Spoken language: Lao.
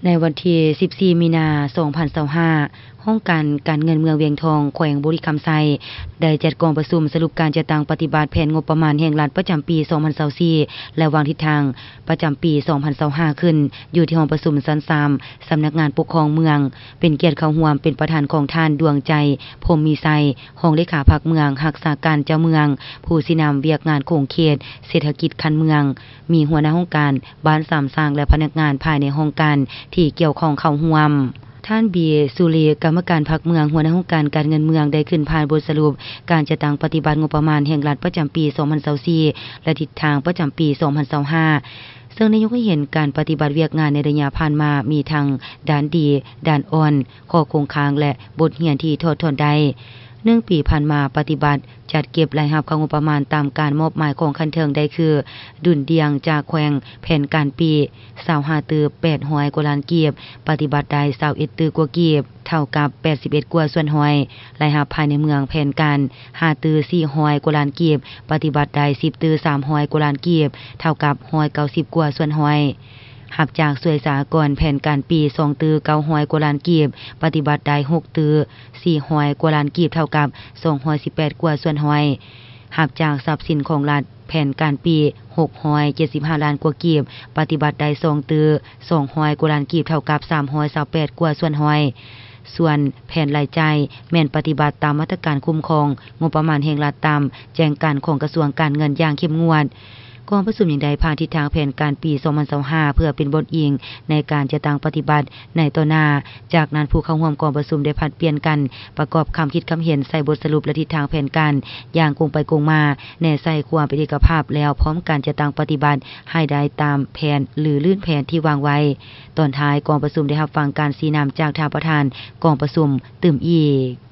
ໃນວັນທີສິບສີ່ ມີນາ ສອງພັນຊາວຫ້າ, ຫ້ອງການການເງິນເມືອງວຽງທອງ ແຂວງບໍລິຄຳໄຊ ໄດ້ຈັດກອງປະຊຸມສະຫຼຸບການຈັດຕັ້ງປະຕິບັດແຜນງົບປະມານແຫ່ງລັດປະຈຳປີສອງພັນຊາວສີ່ ແລະ ວາງທິດທາງປະຈຳປີສອງພັນຊາວຫ້າ ຂຶ້ນ ຢູ່ທີ່ຫ້ອງປະຊຸມຊັ້ນສາມ ສຳນັກງານປົກຄອງເມືອງ. ເປັນກຽດເຂົ້າຮ່ວມເປັນປະທານຂອງທ່ານ ດວງໃຈ ພົມມີໄຊ, ຮອງເລຂາພັກເມືອງ, ຮັກສາການເຈົ້າເມືອງ, ຜູ້ຊີ້ນຳວຽກງານຂົງເຂດເສດຖະກິດຂັ້ນເມືອງ, ມີຫົວໜ້າຫ້ອງການບ້ານສາມສ້າງ ແລະ ພະນັກງານພາຍໃນຫ້ອງການທີ່ກ່ຽວຂ້ອງເຂົ້າຮ່ວມ. ທ່ານ ບີ ສຸລີ, ກຳມະການພັກເມືອງ, ຫົວໜ້າຫ້ອງການການເງິນເມືອງ ໄດ້ຂຶ້ນຜ່ານບົດສະຫຼຸບການຈັດຕັ້ງປະຕິບັດງົບປະມານແຫ່ງລັດປະຈຳປີສອງພັນຊາວສີ່ ແລະ ທິດທາງປະຈຳປີສອງພັນຊາວຫ້າ ເຊິ່ງໄດ້ຍົກໃຫ້ເຫັນການປະຕິບັດວຽກງານໃນໄລຍະຜ່ານມາມີທັງດ້ານດີ, ດ້ານອ່ອນ, ຂໍ້ຄົງຄ້າງ ແລະ ບົດຮຽນທີ່ຖອດຖອນໄດ້. ໜຶ່ງປີຜ່ານມາປະຕິບັດ ຈັດເກັບລາຍຮັບເຂົ້າງົບປະມານຕາມການມອບໝາຍຂອງຂັ້ນເທິງໄດ້ຄື ດຸນດ່ຽງຈາກແຂວງແຜນການປີ ຊາວຫ້າຕື້ແປດຮ້ອຍກວ່າລ້ານກີບ, ປະຕິບັດໄດ້ຊາວເອັດຕື້ກວ່າກີບ, ເທົ່າກັບແປດສິບເອັດກວ່າສ່ວນຮ້ອຍ. ລາຍຮັບພາຍໃນເມືອງແຜນການ ຫ້າຕື້ສີ່ຮ້ອຍກວ່າລ້ານກີບ, ປະຕິບັດໄດ້ສິບຕື້ສາມຮ້ອຍກວ່າລ້ານກີບ, ເທົ່າກັບຮ້ອຍເກົ້າສິບກວ່າສ່ວນຮ້ອຍ. ຮັບຈາກສ່ວຍສາອາກອນແຜນການປີ ສອງຕື້ເກົ້າຮ້ອຍກວ່າລ້ານກີບ, ປະຕິບັດໄດ້ຫົກຕື້ສີ່ຮ້ອຍກວ່າລ້ານກີບ, ເທົ່າກັບສອງຮ້ອຍສິບແປດກວ່າສ່ວນຮ້ອຍ. ຮັບຈາກຊັບສິນຂອງລັດ ແຜນການປີ ຫົກຮ້ອຍເຈັດສິບຫ້າລ້ານກວ່າກີບ, ປະຕິບັດໄດ້ສອງຕື້ສອງຮ້ອຍກວ່າລ້ານກີບ, ເທົ່າກັບສາມຮ້ອຍຊາວແປດກວ່າສ່ວນຮ້ອຍ. ສ່ວນແຜນລາຍຈ່າຍ ແມ່ນປະຕິບັດຕາມມາດຕະການຄຸ້ມຄອງງົບປະມານແຫ່ງລັດຕາມແຈ້ງການຂອງກະຊວງການເງິນຢ່າງເຂັ້ມງວດ. ກອງປະຊຸມຍັງໄດ້ຜ່ານທິດທາງແຜນການປີສອງພັນຊາວຫ້າ ເພື່ອເປັນບົດອີງໃນການຈັດຕັ້ງປະຕິບັດໃນຕໍ່ໜ້າ. ຈາກນັ້ນ ຜູ້ເຂົ້າຮ່ວມກອງປະຊຸມໄດ້ຜັດປ່ຽນກັນປະກອບຄຳຄິດຄຳເຫັນໃສ່ບົດສະຫຼຸບ ແລະ ທິດທາງແຜນການຢ່າງກົງໄປກົງມາ, ແນໃສ່ຄວາມເປັນເອກະພາບ ແລ້ວພ້ອມການຈັດຕັ້ງປະຕິບັດໃຫ້ໄດ້ຕາມແຜນ ຫຼື ລື່ນແຜນທີ່ວາງໄວ້. ຕອນທ້າຍກອງປະຊຸມໄດ້ຮັບຟັງການຊີ້ນຳຈາກທ່ານປະທານກອງປະຊຸມຕື່ມອີກ.